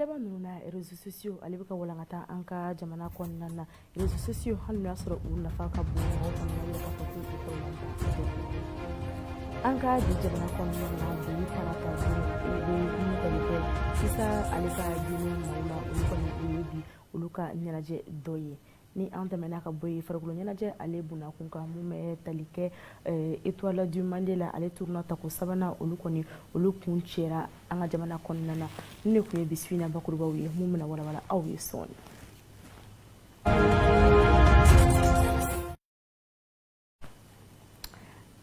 laban ninnu na, réseaux sociaux ale bɛ ka walankata an ka jamana kɔnɔna na. Réseaux sociaux, hali n'o y'a sɔrɔ u nafa ka bon, mɔgɔw kɔni y'a yira k'a fɔ ko u kɔlɔlɔ an ka bi jamana kɔnɔna na. Bi tarata don, o bɛ min tali kɛ sisan, ale ka diinɛ maaw ma, olu kɔni o ye bi olu ka ɲɛnajɛ dɔ ye. Ni an tɛmɛna ka bɔ yen, farikolo ɲɛnajɛ ale bunakun kan, mun bɛ tali kɛ Étoile du Mande la, ale tournoi tako sabanan, olu kɔni olu kun cɛra an ka jamana kɔnɔna na. Ni ne tun ye bi su in na bakurubaw ye, mun bɛna walawala aw ye sɔɔni.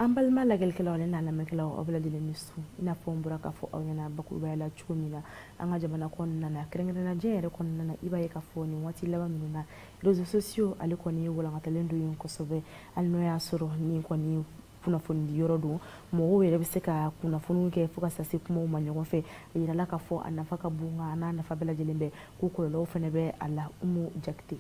An balima lajɛlikɛlaw ale n'a lamɛnkɛlaw, aw bɛɛ lajɛlen ni su. I n'a fɔ n bɔra k'a fɔ aw ɲɛna bakurubaya la cogo min na, an ka jamana kɔnɔna na, kɛrɛnkɛrɛnnenya diɲɛ yɛrɛ kɔnɔna na, i b'a ye k'a fɔ nin waati laban ninnu na, réseaux sociaux ale kɔni walankatalen don yen kosɛbɛ. Hali n'o y'a sɔrɔ nin kɔni kunnafoni yɔrɔ don, mɔgɔw yɛrɛ bɛ se ka kunnafoniw kɛ fo ka se kumaw ma ɲɔgɔn fɛ, a yirala k'a fɔ a nafa ka bon, nka a n'a nafa bɛɛ lajɛlen bɛ ko kɔlɔlɔw fana bɛ a la. Umu Jakite.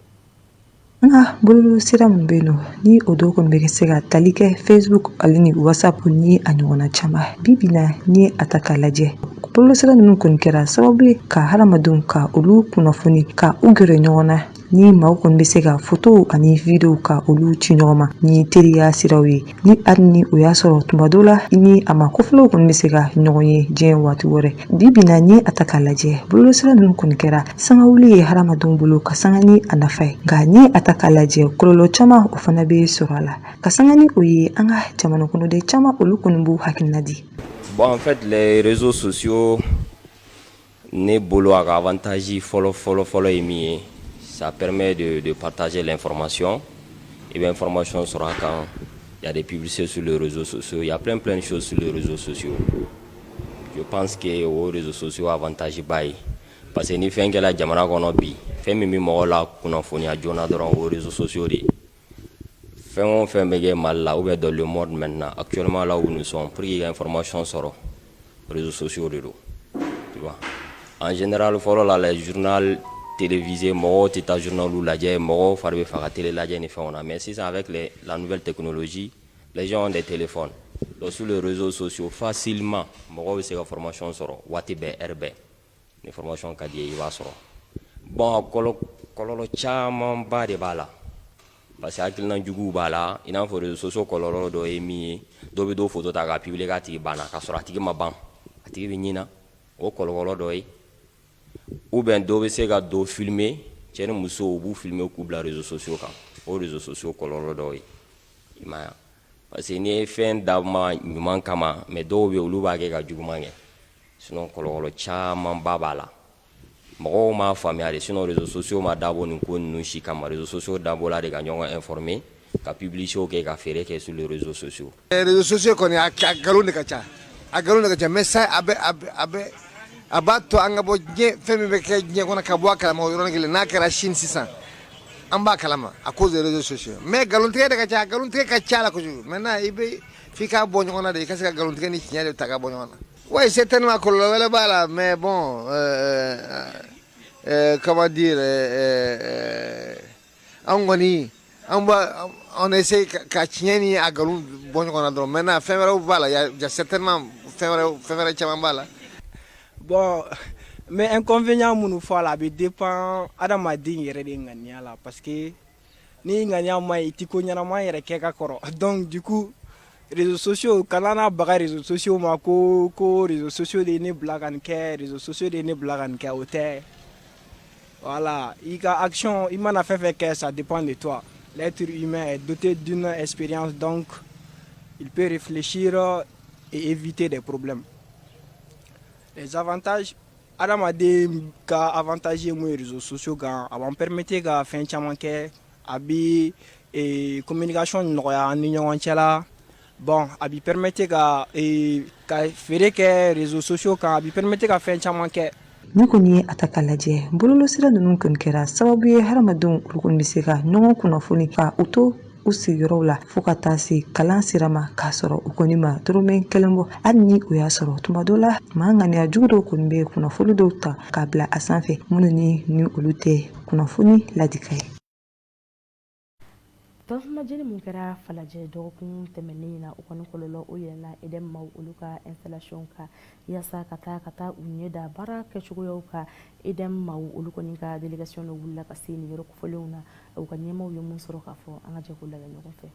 An ka bɔlɔlɔsira minnu bɛ yen nɔ, ni o dɔw kɔni bɛ se ka tali kɛ Facebook ale ni WhatsApp ni a ɲɔgɔnna caman, bi bi na, n'i ye a ta k'a lajɛ, bɔlɔlɔsira ninnu kɔni kɛra sababu ye ka hadamadenw ka olu kunnafoni ka u gɛrɛ ɲɔgɔn na, ni maaw kɔni bɛ se ka fotow ani videow ka olu ci ɲɔgɔn ma ni teriya siraw ye, ni hali ni o y'a sɔrɔ tuma dɔw la ni a ma kofɔlaw kɔni bɛ se ka ɲɔgɔn ye diɲɛ waati wɛrɛ. Bi bi na, n'i a ta k'a lajɛ, bɔlɔlɔsira ninnu kɔni kɛra sangawuli ye hadamadenw bolo ka sanga ni a nafa ye, nka n'i a ta k'a lajɛ, kɔlɔlɔ caman o fana bɛ sɔrɔ a la. Ka sanga ni o ye, an ka jamana kɔnɔden caman, olu kɔni b'u hakilina di. Bon, en fait, les réseaux sociaux, ne bolo, a ka avantage fɔlɔ fɔlɔ fɔlɔ ye min ye, ça permet de partager l'information. I bɛ information sɔrɔ a kan. Il y a des publicités sur les réseaux sociaux, il y a plein plein de choses sur les réseaux sociaux. Je pense que o réseaux sociaux avantage ba ye, parce que ni fɛn kɛla jamana kɔnɔ bi, fɛn min bɛ mɔgɔ la kunnafoniya joona dɔrɔn, o réseaux sociaux de ye. Fɛn o fɛn bɛ kɛ Mali la ou bien dans le monde maintenant, actuellement, là où nous sommes, pour que i ka information sɔrɔ, réseaux sociaux de don, tu vois. En général, fɔlɔ la, les journal télévisés, mɔgɔw tɛ taa journal lajɛ, mɔgɔw fari bɛ faga télé lajɛ ni fɛnw na. Mais sisan, avec la nouvelle technologie, les gens ont des téléphones, donc sur les réseaux sociaux, facilement, mɔgɔw bɛ se ka formation sɔrɔ waati bɛɛ, heure bɛɛ. Ni formation ka di ye, i b'a sɔrɔ. Bon, kɔlɔlɔ camanba de b'a la, parce que hakilina juguw b'a la. I n'a fɔ réseaux sociaux kɔlɔlɔ dɔ ye min ye, dɔ bɛ dɔ photo ta k'a publier k'a tigi banna, k'a sɔrɔ a tigi ma ban, a tigi bɛ ɲina. O kɔlɔlɔ dɔ ye. Ou bien dɔ bɛ se ka dɔ filmer, cɛ ni muso, u b'u filmer k'u bila réseaux sociaux kan. O réseaux sociaux kɔlɔlɔ dɔw ye, i m'a ye? Parce que n'i ye fɛn d'a ma ɲuman kama, mais dɔw bɛ yen, olu b'a kɛ ka juguman kɛ. Sinon kɔlɔlɔ camanba b'a la, mɔgɔw m'a faamuya de. Sinon réseaux sociaux ma dabɔ nin ko ninnu si kama. Réseaux sociaux dabɔla de ka ɲɔgɔn informer, ka publicité kɛ, ka feere kɛ sur les réseaux sociaux. Réseaux sociaux kɔni, a nkalon de ka ca, a nkalon de ka ca, mais sa a bɛ a bɛ a bɛ a b'a to an ka bɔ diɲɛ, fɛn min bɛ kɛ diɲɛ kɔnɔ, ka bɔ a kalama o yɔrɔnin kelen. N'a kɛra Chine sisan, an b'a kalama à cause des réseaux sociaux. Mais nkalontigɛ de ka ca, nkalontigɛ ka ca la kojugu. Maintenant, i bɛ f'i k'a bɔ ɲɔgɔn na de, i ka se ka nkalontigɛ ni tiɲɛ de ta ka bɔ ɲɔgɔn na. Oui, certainement, kɔlɔlɔ wɛrɛ b'a la, mais bon, comment dire, an kɔni an b'a on essaie ka tiɲɛ ni a nkalon bɔ ɲɔgɔn na dɔrɔn. Maintenant, fɛn wɛrɛw b'a la, y a certainement fɛn wɛrɛ caman b'a la. Bon, mais inconvénient minnu fɔ a la, a bɛ dépend adamaden yɛrɛ de ŋaniya la, parce que ni ŋaniya ma ɲi, i ti ko ɲɛnama yɛrɛ kɛ ka kɔrɔ. Donc du coup, réseaux sociaux kana na baga réseaux sociaux ma ko réseaux sociaux de ye ne bila ka nin kɛ, réseaux sociaux de ye ne bila ka nin kɛ, o tɛ. Voilà, i ka action, i mana fɛn fɛn kɛ, ça dépend de toi. L'être humain est doté d'une expérience, donc il peut réfléchir et éviter des problèmes. Les avantages, adamaden ka avantage ye mun ye réseaux sociaux kan? A b'an permettre ka fɛn caman kɛ, a bi communication nɔgɔya an ni ɲɔgɔn cɛ la. Bon, a b'i permettre ka feere kɛ réseaux sociaux kan, a b'i permettre ka fɛn caman kɛ. Ni kɔni ye a ta k'a lajɛ, bɔlɔlɔsira ninnu kɔni kɛra sababu ye hadamadenw olu kɔni bɛ se ka ɲɔgɔn kunnafoni ka u to u sigiyɔrɔw la, fo ka taa se kalan sira ma, k'a sɔrɔ u kɔni ma dɔrɔmɛ kelen bɔ. Hali ni o y'a sɔrɔ tuma dɔ la, maa ŋaniya jugu dɔw kɔni bɛ kunnafoni dɔw ta k'a bila a sanfɛ, minnu ni olu tɛ kunnafoni ladika ye. Tasumajeni min kɛra Falajɛ dɔgɔkun tɛmɛnen in na, o kɔni kɔlɔlɔ o yɛlɛnna EDM maaw olu ka installation kan yaasa ka taa u ɲɛ da baara kɛcogoyaw kan. EDM maaw olu kɔni ka délégation dɔ wulila ka se nin yɔrɔ kofɔlenw na. U ka ɲɛmaaw ye mun sɔrɔ k'a fɔ, an ka jɛ k'o lajɛ ɲɔgɔn fɛ.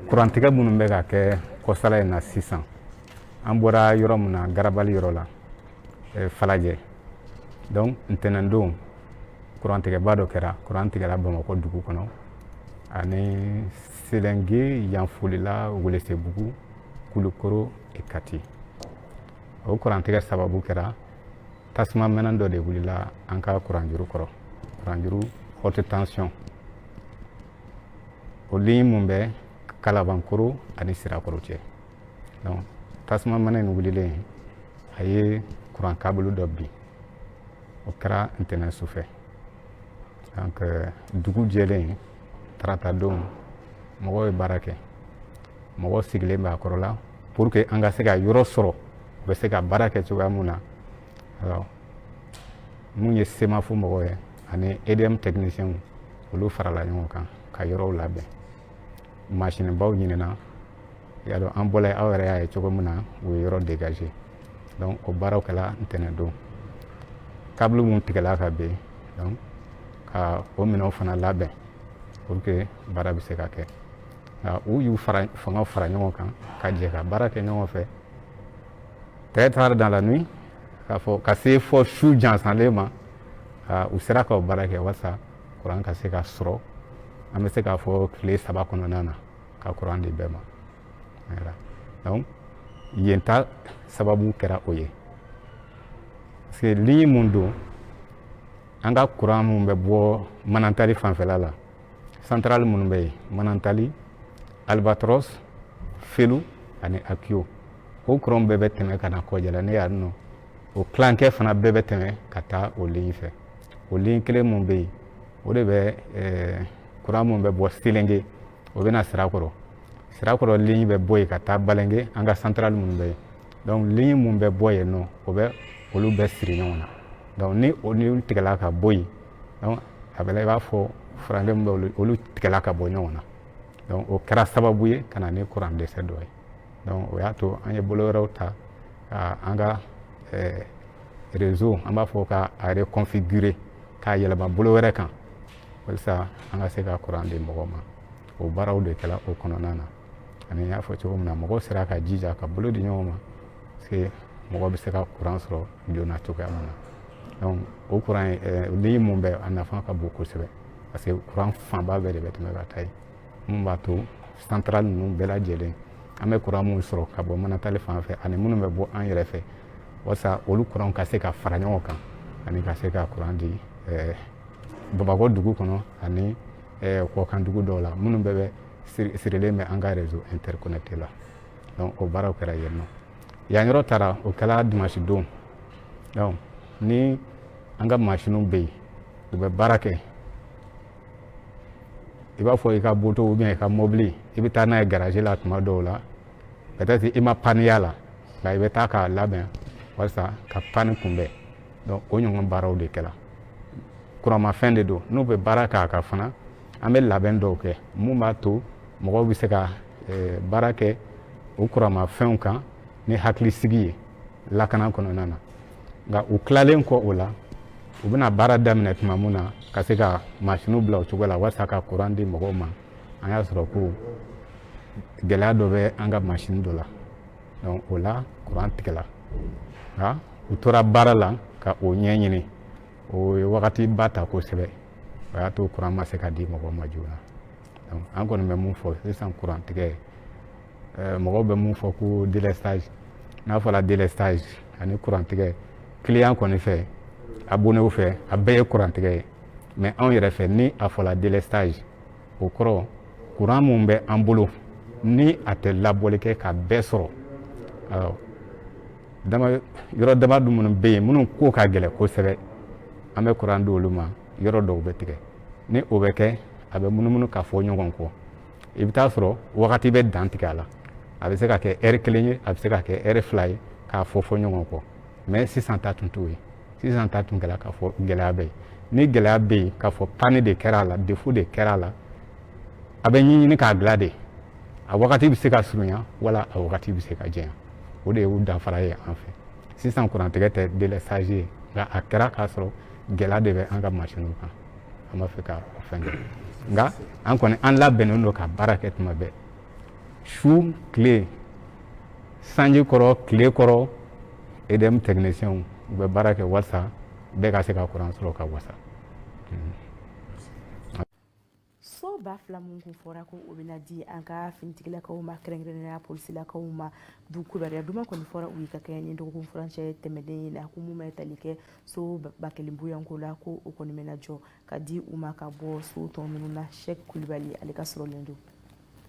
Kurantigɛ minnu bɛ ka kɛ kɔsala in na sisan, an bɔra yɔrɔ min na, Garabali yɔrɔ la, Falajɛ. Donc ntɛnɛndon, kurantigɛba dɔ kɛra, kuran tigɛra Bamakɔ dugu kɔnɔ ani Selenge, Yanfolila, Welesebugu, Kulukoro et Kati. O kurantigɛ sababu kɛra tasuma mɛnɛ dɔ de wulila an ka kuranjuru kɔrɔ, kuranjuru haute tension, o ligne mun bɛ Kalabankoro ani Sirakɔrɔ cɛ. Donc tasuma mɛnɛ in wulilen, a ye kuran câble dɔ bin. O kɛra ntɛnɛn su fɛ. Donc dugu jɛlen, tarata don, mɔgɔw ye baara kɛ, mɔgɔw sigilen bɛ a kɔrɔla pour que an ka se ka yɔrɔ sɔrɔ, u bɛ se ka baara kɛ cogoya mun na. Alors mun ye SEMAFO mɔgɔw ye ani EDM techniciens, olu farala ɲɔgɔn kan ka yɔrɔw labɛn, masinibaw ɲinina. Y'a dɔn, an bɔla, aw yɛrɛ y'a ye cogo min na, u ye yɔrɔ dégager. Donc o baaraw kɛla ntɛnɛn don. Câble mun tigɛla ka ben, donc ka o minɛnw fana labɛn pour que baara bɛ se ka kɛ. Nka u y'u fara fangaw fara ɲɔgɔn kan ka jɛ ka baara kɛ ɲɔgɔn fɛ très tard dans la nuit, k'a fɔ ka se fɔ su jansanlen ma, u sera ka o baara kɛ walasa kuran ka se ka sɔrɔ. An bɛ se k'a fɔ tile 3 kɔnɔna na, ka kuran di bɛɛ ma. Voilà. Donc yen ta sababu kɛra o ye, parce que ligne mun don, an ka kuran mun bɛ bɔ Manantali fanfɛla la, centrale minnu bɛ yen, Manantali, Albatros, Felu ani Akiyo, o kuran bɛɛ bɛ tɛmɛ ka na Kɔjala ne yan nɔ. O tilancɛ fana bɛɛ bɛ tɛmɛ ka taa o ligne fɛ. O ligne kelen mun bɛ yen, o de bɛ kuran mun bɛ bɔ Selenge, o bɛ na Sirakɔrɔ. Sirakɔrɔ ligne bɛ bɔ yen ka taa Balenge, an ka centrale minnu bɛ yen. Donc ligne mun bɛ bɔ yen nɔ, o bɛ olu bɛɛ siri ɲɔgɔn na. Donc ni olu tigɛla ka bɔ yen, donc a bɛ i b'a fɔ furancɛ min bɛ olu, olu tigɛla ka bɔ ɲɔgɔn na. Donc o kɛra sababu ye ka na ni kuran dɛsɛ dɔ ye. Donc o y'a to an ye bolo wɛrɛw ta ka an ka réseau, an b'a fɔ ka a reconfigurer, k'a yɛlɛma bolo wɛrɛ kan walasa an ka se ka kuran di mɔgɔw ma. O baaraw de kɛra o kɔnɔna na. Ani n y'a fɔ cogo min na, mɔgɔw sera ka jija ka bolo di ɲɔgɔn ma parce que mɔgɔ bɛ se ka kuran sɔrɔ joona cogoya min na. Donc o kuran ligne mun bɛ, a nafa ka bon kosɛbɛ, parce que kuran fanba bɛɛ de bɛ tɛmɛ ka taa yen, mun b'a to centrale ninnu bɛɛ lajɛlen, an bɛ kuran mun sɔrɔ ka bɔ Manantali fan fɛ ani minnu bɛ bɔ an yɛrɛ fɛ, walasa olu kuranw ka se ka fara ɲɔgɔn kan ani ka se ka kuran di Bamakɔ dugu kɔnɔ ani kɔkan dugu dɔw la minnu bɛɛ bɛ sirilen bɛ an ka réseau interconnecté la. Donc o baaraw kɛra yen nɔ. Yan yɔrɔ taara, o kɛra dimanche don. Donc ni an ka masiniw bɛ yen, u bɛ baara kɛ, i b'a fɔ i ka moto ou bien i ka mobili, i bɛ taa n'a ye garage la tuma dɔw la, peut-être i ma panne y'a la, nka i bɛ taa k'a labɛn walasa ka panne kunbɛn. Donc o ɲɔgɔn baaraw de kɛra. Kuranmafɛn de don, n'u bɛ baara k'a kan fana, an bɛ labɛn dɔw kɛ mun b'a to mɔgɔw bɛ se ka baara kɛ o kuranmafɛnw kan ni hakilisigi ye lakana kɔnɔna na. Nka u tilalen kɔ o la, u bɛna baara daminɛ tuma mun na ka se ka masiniw bila o cogo la walasa ka kuran di mɔgɔw ma, an y'a sɔrɔ ko gɛlɛya dɔ bɛ an ka masini dɔ la. Donc o la kuran tigɛla, nka u tora baara la ka o ɲɛɲini. O ye wagati ba ta kosɛbɛ, o y'a to kuran ma se ka di mɔgɔw ma joona. Donc an kɔni bɛ mun fɔ sisan, kuran tigɛ, mɔgɔw bɛ mun fɔ ko délestage, n'a fɔra délestage ani kuran tigɛ, client kɔni fɛ, abonnéw fɛ, a bɛɛ ye kuran tigɛ ye. Mais anw yɛrɛ fɛ, ni a fɔla délestage, o kɔrɔ kuran mun bɛ an bolo ni a tɛ labɔli kɛ ka bɛɛ sɔrɔ. Dama yɔrɔ dama minnu bɛ yen, minnu ko ka gɛlɛn kosɛbɛ, an bɛ kuran di olu ma, yɔrɔ dɔw bɛ tigɛ. Ni o bɛ kɛ, a bɛ munumunu ka fɔ ɲɔgɔn kɔ. I bɛ taa sɔrɔ wagati bɛ dan tigɛ a la, a bɛ se ka kɛ ɛri 1 ye, a bɛ se ka kɛ ɛri 2 ye, k'a fɔ fɔ ɲɔgɔn kɔ. Mais sisan ta tun t'o ye. Sisan ta tun kɛra k'a fɔ gɛlɛya bɛ yen. Ni gɛlɛya bɛ yen, k'a fɔ panne de kɛra a la, défaut de kɛra a la. A bɛ ɲɛɲini k'a dilan de. A wagati bɛ se ka surunya wala a wagati bɛ se ka janya. O de y'u danfara ye an fɛ. Sisan kurantigɛ tɛ délestage ye, nka a kɛra k'a sɔrɔ gɛlɛya de bɛ an ka masiniw kan. An b'a fɛ ka o fɛn kɛ, nka an kɔni an labɛnnen don ka baara kɛ tuma bɛɛ, su tile, sanji kɔrɔ, tile kɔrɔ. EDM techniciens u bɛ baara kɛ walasa bɛɛ ka se ka kuran sɔrɔ ka wasa. So 2000 mun kun fɔra ko o bɛna di an ka finitigilakaw ma, kɛrɛnkɛrɛnnenya polisilakaw ma, du kibaruya duman kɔni fɔra u ye ka kɛɲɛ ni dɔgɔkun furancɛ tɛmɛnen in na, ko mun bɛ tali kɛ so 1000 bɔɲɔgɔnko la, ko o kɔni bɛna jɔ ka di u ma ka bɔ so tɔ minnu na. Sɛk Kulibali, ale ka sɔrɔlen don.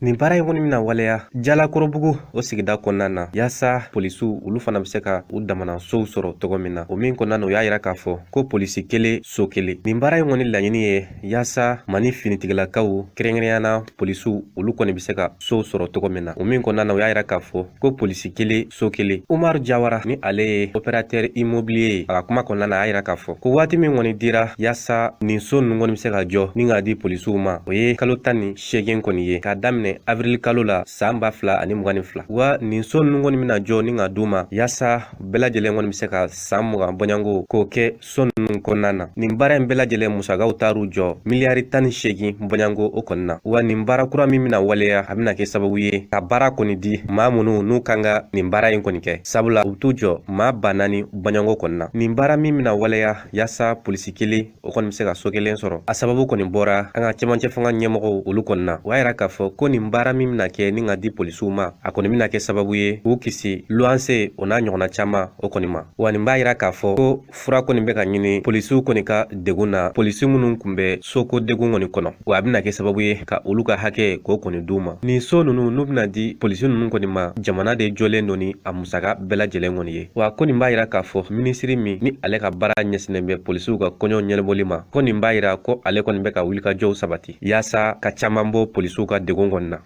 Nin baara in kɔni bɛna waleya Jalakɔrɔbugu o sigida kɔnɔna na, yaasa polisiw olu fana bɛ se ka u damana sow sɔrɔ cogo min na. O min kɔnɔna na, u y'a yira k'a fɔ ko polisi kelen, so kelen. Nin baara in kɔni laɲini ye yaasa Mali finitigilakaw, kɛrɛnkɛrɛnnenya na polisiw, olu kɔni bɛ se ka sow sɔrɔ cogo min na. O min kɔnɔna na, u y'a yira k'a fɔ ko polisi kelen, so kelen. Umaru Jawara, ni ale ye opérateur immobilier ye, a ka kuma kɔnɔna na, a y'a yira k'a fɔ ko waati min kɔni dira yaasa nin so ninnu kɔni bɛ se ka jɔ ni k'a di polisiw ma, o ye kalo 18 kɔni ye, k'a daminɛ avril kalo la san 2022. Wa nin so ninnu kɔni bɛna jɔ ni ka d'u ma yaasa bɛɛ lajɛlen kɔni bɛ se ka san 20 bɔɲɔgɔnko k'o kɛ so ninnu kɔnɔna na. Nin baara in bɛɛ lajɛlen musakaw taar'u jɔ miliyari 18 bɔɲɔgɔnko o kɔni na. Wa nin baara kura min bɛna waleya, a bɛna kɛ sababu ye ka baara kɔni di maa minnu n'u kan ka nin baara in kɔni kɛ, sabula u bɛ t'u jɔ maa 4000 bɔɲɔgɔnko kɔni na. Nin baara min bɛna waleya yaasa polisi kelen o kɔni bɛ se ka so kelen sɔrɔ, a sababu kɔni bɔra an ka cɛmancɛ fanga ɲɛmɔgɔw olu kɔni na. O y'a yira k'a fɔ ko nin baara min bɛna kɛ ni ka di polisiw ma, a kɔni bɛna kɛ sababu ye k'u kisi luwanse o n'a ɲɔgɔnna caman o kɔni ma. Wa nin b'a yira k'a fɔ ko fura kɔni bɛ ka ɲini polisiw kɔni ka degun na, polisi minnu tun bɛ soko degun kɔni kɔnɔ. Wa a bɛna kɛ sababu ye ka olu ka hakɛ k'o kɔni d'u ma. Nin so ninnu n'u bɛna di polisi ninnu kɔni ma, jamana de jɔlen don ni a musaka bɛɛ lajɛlen kɔni ye. Wa ko nin b'a yira k'a fɔ minisiri min ni ale ka baara ɲɛsinnen bɛ polisiw ka koɲɛw ɲɛnabɔli ma, ko nin b'a yira ko ale kɔni bɛ ka wulikajɔw sabati yaasa ka caman bɔ polisiw ka degun kɔni na.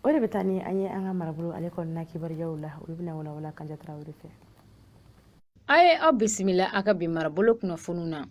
O de bɛ taa ni an ye an ka marabolo ale kɔnɔna kibaruyaw la. Olu bɛna walawala Kanja Tarawele fɛ. A ye aw bisimila a ka bi marabolo kunnafoniw na.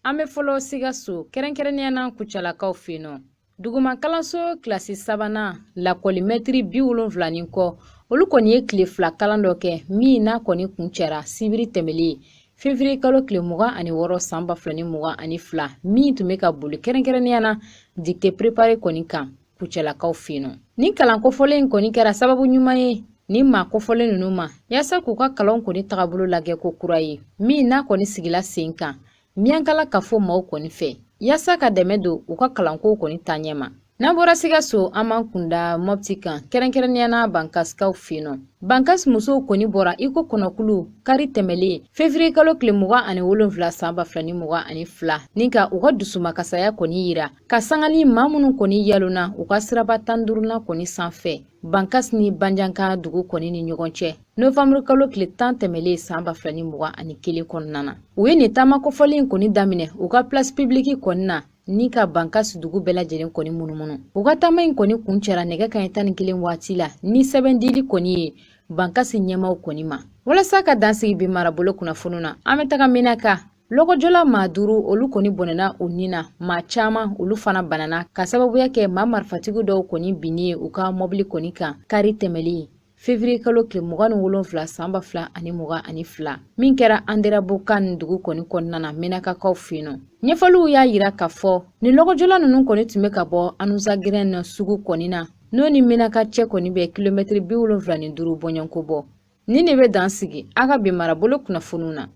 An bɛ fɔlɔ Sikaso, kɛrɛnkɛrɛnnenya na Kucalakaw fɛ yen nɔ. Duguma kalanso kilasi sabanan lakɔli mɛtiri 70 ni kɔ, olu kɔni ye tile 2 kalan dɔ kɛ min n'a kɔni kuncɛra sibiri tɛmɛlen fevrier kalo tile 26 san 2022, min tun bɛ ka boli kɛrɛnkɛrɛnnenya na dictée préparée kɔni kan Kucalakaw fɛ yen nɔ. Nin kalan kofɔlen in kɔni kɛra sababu ɲuman ye ni maa kofɔlen ninnu ma yaasa k'u ka kalanw kɔni tagabolo lajɛ ko kura ye, min n'a kɔni sigila sen kan Miyankala kafo maaw kɔni fɛ yaasa ka dɛmɛ don u ka kalankow kɔni taaɲɛ ma. N'an bɔra Sikaso, an b'an kunda Mɔpti kan, kɛrɛnkɛrɛnnenya na Bankasikaw fɛ yen nɔ. Bankas musow kɔni bɔra i ko kɔnɔkulu kari tɛmɛlen fevrier kalo tile 27 san 2022, ni ka u ka dusumakasaya kɔni yira ka sanga ni maa minnu kɔni yalonna u ka siraba 15nan kɔni sanfɛ Bankas ni Banjanka dugu kɔni ni ɲɔgɔn cɛ novanburu kalo tile 10 tɛmɛlen san 2021 kɔnɔna na. U ye nin taama kofɔlen kɔni daminɛ u ka place publique kɔni na ni ka Bankas dugu bɛɛ lajɛlen kɔni munumunu. U ka taama in kɔni kuncɛra nɛgɛ kanɲɛ 11 waati la ni sɛbɛn dili kɔni ye Bankas ɲɛmaaw kɔni ma. Walasa ka dansigi bi marabolo kunnafoniw na, an bɛ taga Menaka. Lɔgɔjɔla maa 5, olu kɔni bɔnɛna u ni na, maa caman olu fana banana ka sababuya kɛ maa marifatigi dɔw kɔni binni ye u ka mɔbili kɔni kan kari tɛmɛlen fevrier kalo tile 27 san 2022, min kɛra Anderabokan dugu kɔni kɔnɔna na Menakakaw fɛ yen nɔ. Ɲɛfɔliw y'a yira k'a fɔ nin lɔgɔjɔla ninnu kɔni tun bɛ ka bɔ Anusagirɛn sugu kɔni na, n'o ni Menaka cɛ kɔni bɛ kilomɛtiri 75 bɔɲɔgɔnko bɔ. Nin de bɛ dan sigi a ka bi marabolo kunnafoniw na.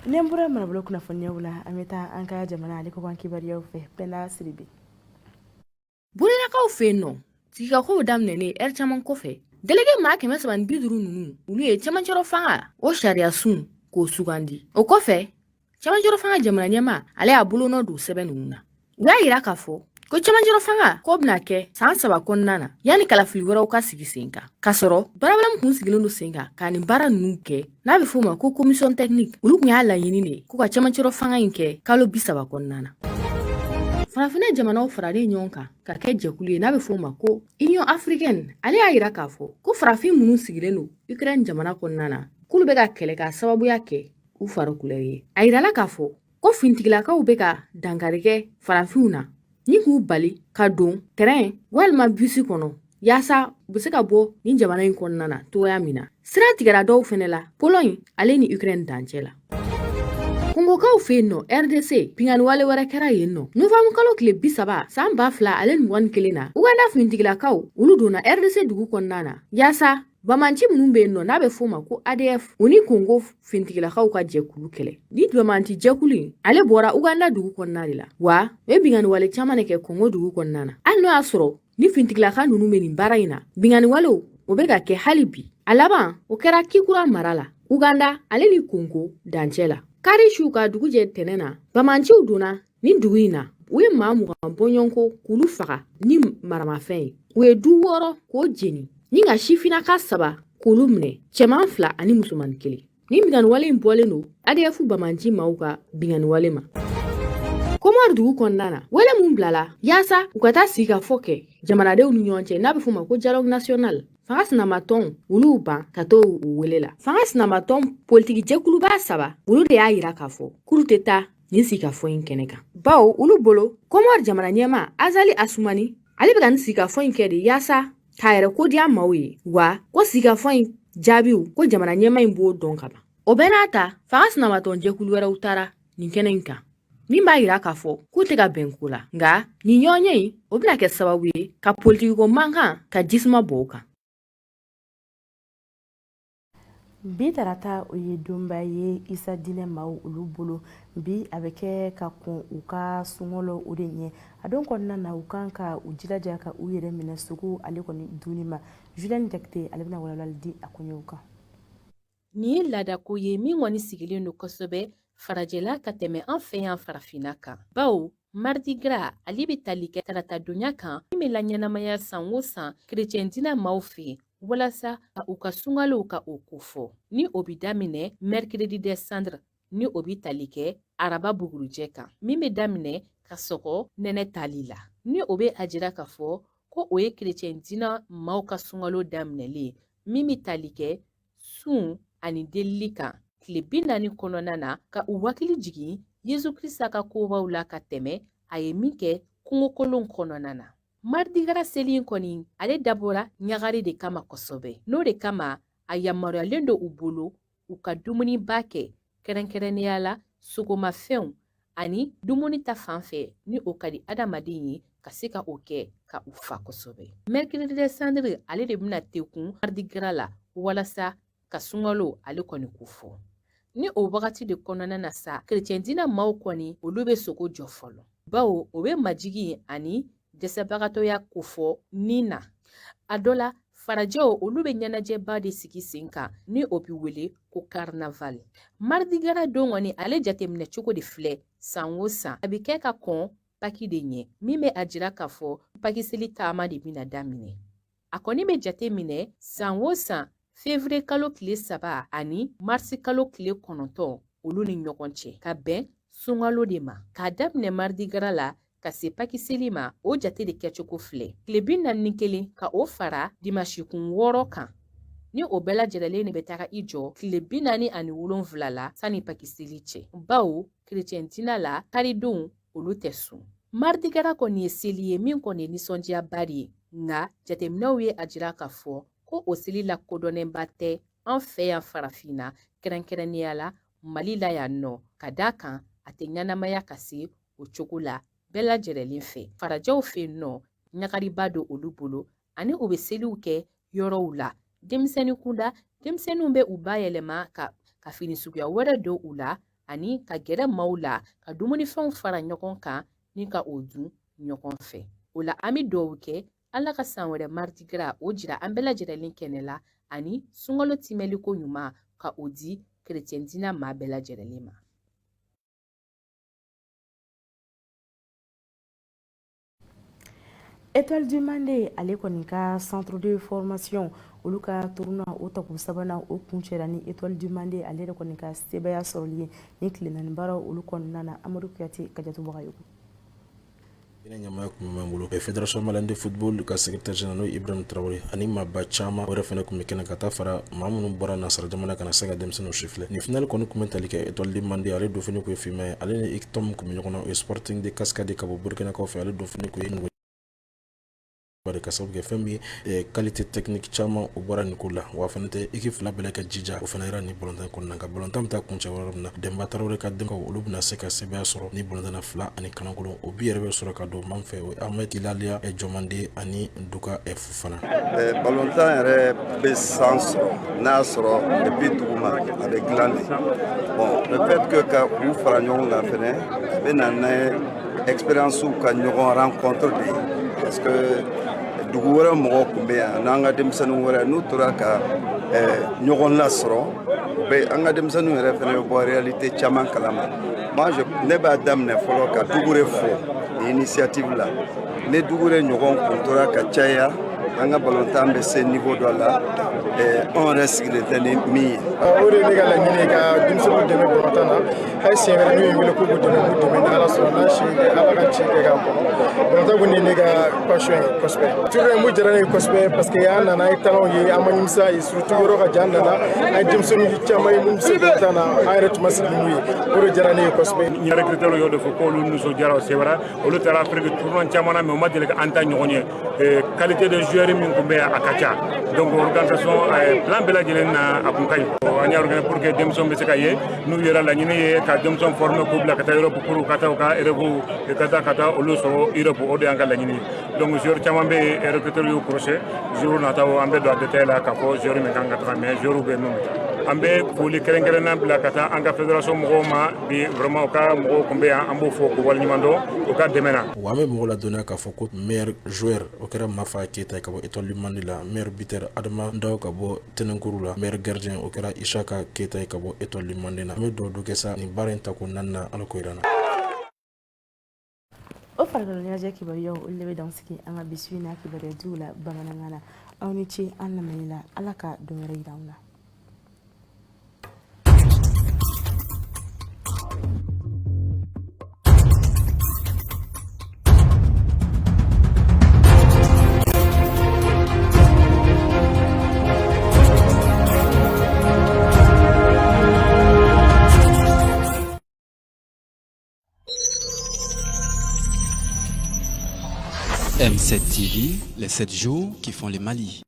Ni an bɔra marabolo kunnafoniyaw la, an bɛ taa an ka jamana ale kɔkan kibaruyaw fɛ. Pɛnda Siribe. Burinakaw fɛ yen nɔ, sigikakow daminɛnen ɛri caman kɔfɛ, delege maa 350 ninnu, olu ye cɛmancɛrɔ fanga o sariya sun k'o sugandi. O kɔfɛ, cɛmancɛrɔ fanga jamana ɲɛmaa, ale y'a bolonɔ don sɛbɛn ninnu na. U y'a yira k'a fɔ ko cɛmancɛrɔ fanga k'o bɛna kɛ san 3 kɔnɔna na yanni kalafili wɛrɛw ka sigi sen kan, k'a sɔrɔ baarabila min kun sigilen don sen kan ka nin baara ninnu kɛ, n'a bɛ f'o ma ko commission technique, olu kun y'a laɲini de ko ka cɛmancɛrɔ fanga in kɛ kalo 30 kɔnɔna na. Farafinna jamanaw faralen ɲɔgɔn kan ka kɛ jɛkulu ye n'a bɛ f'o ma ko Union africaine, ale y'a yira k'a fɔ ko farafin minnu sigilen don Ukraine jamana kɔnɔna na, k'olu bɛ ka kɛlɛ k'a sababuya kɛ u fari couleur ye. A yirala k'a fɔ ko finitigilakaw bɛ ka dankari kɛ farafinw na ni k'u bali ka don tɛrɛn walima bisi kɔnɔ yaasa u bɛ se ka bɔ nin jamana in kɔnɔna na cogoya min na. Sira tigɛra dɔw fɛnɛ la Pologne ale ni Ukraine dancɛ la. Kongokaw fɛ yen nɔ, RDC, binkanni wale wɛrɛ kɛra yen nɔ novanburu kalo tile 30 san 2021 na. Uganda finitigilakaw olu donna RDC dugu kɔnɔna na yaasa bamanci minnu bɛ yen nɔ n'a bɛ f'o ma ko ADF, u ni Kongo finitigilakaw ka jɛkulu kɛlɛ. Ni bamanci jɛkulu in ale bɔra Uganda dugu kɔnɔna de la, wa u ye binkanni wale caman de kɛ Kongo dugu kɔnɔna na. Hali n'o y'a sɔrɔ ni finitigilaka ninnu bɛ nin baara in na, binkanni walew o bɛ ka kɛ hali bi. A laban o kɛra Kikura mara la, Uganda ale ni Kongo dancɛ la. Kari su ka dugu jɛ tɛnɛ na, bamanciw donna nin dugu in na, u ye maa 20 bɔɲɔgɔnko k'olu faga ni maramafɛn ye. U ye du wɔɔrɔ k'o jeni ni ka sifinnaka saba k'olu minɛ, cɛman fila ani musomannin kelen. Nin binkanni wale in bɔlen don ADF bamanci maaw ka binkanni wale ma. Komɔri dugu kɔnɔna na, wele mun bilala yaasa u ka taa sigikafɔ kɛ jamanadenw ni ɲɔgɔn cɛ n'a bɛ f'o ma ko dialogue national, fanga sinamatɔnw olu ban ka to u wele la. Fanga sinamatɔn politiki jɛkuluba saba olu de y'a yira k'a fɔ k'olu tɛ taa nin sigikafɔ in kɛnɛ kan, bawo olu bolo Komɔri jamana ɲɛmaa Azali Asumani ale bɛ ka nin sigikafɔ in kɛ de yaasa k'a yɛrɛ kodiya maaw ye, wa ko sigikafɔ in jaabiw ko jamana ɲɛmaa in b'o dɔn ka ban. O bɛɛ n'a ta, fanga sinamatɔn jɛkulu wɛrɛw taara nin kɛnɛ in kan min b'a yira k'a fɔ k'u tɛ ka bɛn ko la, nka nin ɲɔgɔnye in o bɛna kɛ sababu ye ka politikiko mankan ka jisuma bɔ o kan. Bi tarata, o ye donba ye Isa diinɛ maaw olu bolo. Bi a bɛ kɛ ka kɔn u ka sunkalo o de ɲɛ. A don kɔnɔna na, u kan ka u jilaja ka u yɛrɛ minɛ sogo ale kɔni dunni ma. Julien Jakite ale bɛna walawalali di a koɲɛw kan. Nin ye laadako ye min kɔni sigilen don kosɛbɛ farajɛla ka tɛmɛ an fɛ yan farafinna kan, bawo Mardi Gras ale bɛ tali kɛ tarata donya kan min bɛ laɲɛnamaya san o san kerecɛn diinɛ maaw fɛ yen walasa ka u ka sunkalow ka o kofɔ, ni o bɛ daminɛ mercredi des cendres, ni o bɛ tali kɛ araba bugurujɛ kan, min bɛ daminɛ ka sɔgɔ nɛnɛ tali la, ni o bɛ a jira k'a fɔ ko o ye kerecɛn diinɛ maaw ka sunkalo daminɛlen min bɛ tali kɛ sun ani delili kan tile 40 kɔnɔna na, ka u hakili jigin Yezu Krista ka kobaw la ka tɛmɛ a ye min kɛ kungokolon kɔnɔna na. Mardi Gras seli in kɔni ale dabɔra ɲagari de kama kosɛbɛ. N'o de kama a yamaruyalen don u bolo u ka dumuniba kɛ, kɛrɛnkɛrɛnnenya la sogomafɛnw ani dumuni ta fan fɛ ni o ka di adamaden ye ka se ka o kɛ ka u fa kosɛbɛ. Mercredi des cendres ale de bɛna tekun Mardi Gras la walasa ka sunkalo ale kɔni kofɔ. Ni o wagati de kɔnɔna na sa, kerecɛn diinɛ maaw kɔni olu bɛ sogo jɔ fɔlɔ, bawo o bɛ majigin ani dɛsɛbagatɔya kofɔ ni na. A dɔ la, farajɛw olu bɛ ɲɛnajɛba de sigi sen kan ni o bɛ wele ko carnaval. Mardi Gras don kɔni ale jateminɛ cogo de filɛ san o san, a bɛ kɛ ka kɔn paki de ɲɛ, min bɛ a jira k'a fɔ paki seli taama de bɛna daminɛ. A kɔni bɛ jate minɛ san o san fevrier kalo tile 3 ani marisi kalo tile 9 olu ni ɲɔgɔn cɛ, ka bɛn sunkalo de ma. K'a daminɛ Mardi Gras la ka se paki seli ma, o jate de kɛcogo filɛ: tile 41 ka o fara dimansikun 6 kan, ni o bɛɛ lajɛlen de bɛ taga i jɔ tile 47 la sani paki seli cɛ, bawo kerecɛn diinɛ la karidonw olu tɛ sun. Mardi Gras kɔni ye seli ye min kɔni ye nisɔndiyaba de ye, nka jateminɛw ye a jira k'a fɔ ko o seli lakodɔnnenba tɛ an fɛ yan farafinna, kɛrɛnkɛrɛnnenya la Mali la yan nɔ, ka d'a kan a tɛ ɲɛnamaya ka se o cogo la bɛɛ lajɛrɛlen fɛ. Farajɛw fɛ yen nɔ, ɲagariba don olu bolo ani u bɛ seliw kɛ yɔrɔw la denmisɛnnin kunda. Denmisɛnninw bɛ u bayɛlɛma ka fini suguya wɛrɛ don u la ani ka gɛrɛ maaw la ka dumunifɛnw fara ɲɔgɔn kan ni ka o dun ɲɔgɔn fɛ. O la an bɛ dugawu kɛ Ala ka san wɛrɛ Mardi Gras o jira an bɛɛ lajɛrɛlen kɛnɛ la, ani sunkalo timɛliko ɲuman ka o di kerecɛn diinɛ maa bɛɛ lajɛrɛlen ma. Étoile du Mande ale kɔni ka centre de formation olu ka tournoi o tako sabanan o kuncɛra ni Étoile du Mande ale yɛrɛ kɔni ka sebaya sɔrɔli ye ni tile 4 baaraw olu kɔnɔna na. Amadu Kuyate, Kajatu Bagayogo. Kɛnɛ ɲɛmaaya tun bɛ min bolo Fédération malienne de football ka secrétaire général n'o ye Ibrahim Traoré ani maaba caman o yɛrɛ fana tun bɛ kɛnɛ ka taa fara maa minnu bɔra nansara jamana ka na se ka denmisɛnninw sifilɛ. Nin finale kɔni tun bɛ tali kɛ Étoile du Mande, ale donfini tun ye finman ye, ale ni équipe min tun bɛ ɲɔgɔn na o ye Sporting de Cascades ka bɔ Burkinakaw fɛ, ale donfini tun ye bari ka sababu kɛ fɛn min ye qualité technique caman o bɔra nin ko la. Wa fana tɛ équipe fila bɛɛ ka jija o fana yira nin balontan kɔnɔna ka balontan bɛ taa kuncɛ yɔrɔ min na, Denba Tarawele ka denbaw olu bɛna se ka sebaaya sɔrɔ ni balontan na 2 ni kolon. O bi yɛrɛ bɛ sɔrɔ ka don man fɛ, o ye Ahmed Ilaliya Jɔmanden ani Duka Fofana. Balontan yɛrɛ bɛ san sɔrɔ n'a y'a sɔrɔ depuis duguma a bɛ dilan de. Bon, le fait que ka u fara ɲɔgɔn kan fɛnɛ, a bɛ na n'a ye expérience ka ɲɔgɔn rencontre de ye, parce que dugu wɛrɛ mɔgɔw tun bɛ yan n'an ka denmisɛnnin wɛrɛ n'u tora ka ɲɔgɔn lasɔrɔ, u bɛ an ka denmisɛnninw yɛrɛ fɛnɛ bɛ bɔ réalité caman kalama. Moi, je ne b'a daminɛ fɔlɔ ka Dugure fo nin initiative la. Ni Dugure ɲɔgɔn kun tora ka caya, an ka balontan bɛ se niveau dɔ la, anw yɛrɛ sigilen tɛ ni min ye. O de ye ne ka laɲini ye, ka denmisɛnninw dɛmɛ balontan na. Hali siɲɛ wɛrɛ n'u ye n wele k'u b'u dɛmɛ, n b'u dɛmɛ ni Ala sɔnna. N'a si kɛ Ala ka ci kɛ k'a kɔnɔ, balontan kɔni ye ne ka passion ye kosɛbɛ. Tournoi mun diyara ne ye kosɛbɛ, parce que an nana, an ye talent ye, an ma nimisa ye, surtout yɔrɔ ka jan. An nana, an ye denmisɛnnin caman ye mun bɛ se balontan na, an yɛrɛ tun ma sigi ni mun ye. O de diyara ne ye kosɛbɛ. N recruteur y'o de fɔ k'olu nisɔndiyara, o sewara. Olu taara Afrique tournoi caman na, mais u ma deli ka an ta ɲɔgɔn ye. Qualité de joueur min tun bɛ yan, a ka ca. Donc organisation plan bɛɛ lajɛlen na, a kun ka ɲi. An y'a organiser pour que denmisɛnw bɛ se ka ye. N'u yɛrɛ laɲini ye ka denmisɛnw former k'u bila ka taa Europe pour ka taa u ka rêve ka taa olu sɔrɔ Europe, o de y'an ka laɲini ye. Donc joueur caman bɛ yen, recruteur y'u crochet. Jour nataw, an bɛ don a détail la k'a fɔ joueur min kan ka taga, mais joueur bɛ yen min bɛ taa. An bɛ foli kɛrɛnkɛrɛnna bila ka taa an ka fédération mɔgɔw ma bi. Vraiment, u ka mɔgɔw tun bɛ yan, an b'o fɔ k'u waleɲuman dɔn u ka dɛmɛ na. Wa an bɛ mɔgɔw ladɔnniya k'a fɔ ko meilleur joueur, o kɛra Mafa Keyita ka bɔ Étoile du Mali la, meilleur buteur Adama Ndaw ka bɔ Tɛnɛnkuru la, meilleur gardien o kɛra Isaka Keyita ye ka bɔ Étoile du Mali la. An bɛ dugawu don kɛ sa nin baara in tako naaninan, Ala k'o yira an na. O farikolo ɲɛnajɛ kibaruyaw, olu de bɛ dan sigi an ka bi su in na kibaruya diw la bamanankan na. Aw ni ce an lamɛnni la. Ala ka don wɛrɛ yira an na. M7 TV, les 7 jours qui font le Mali.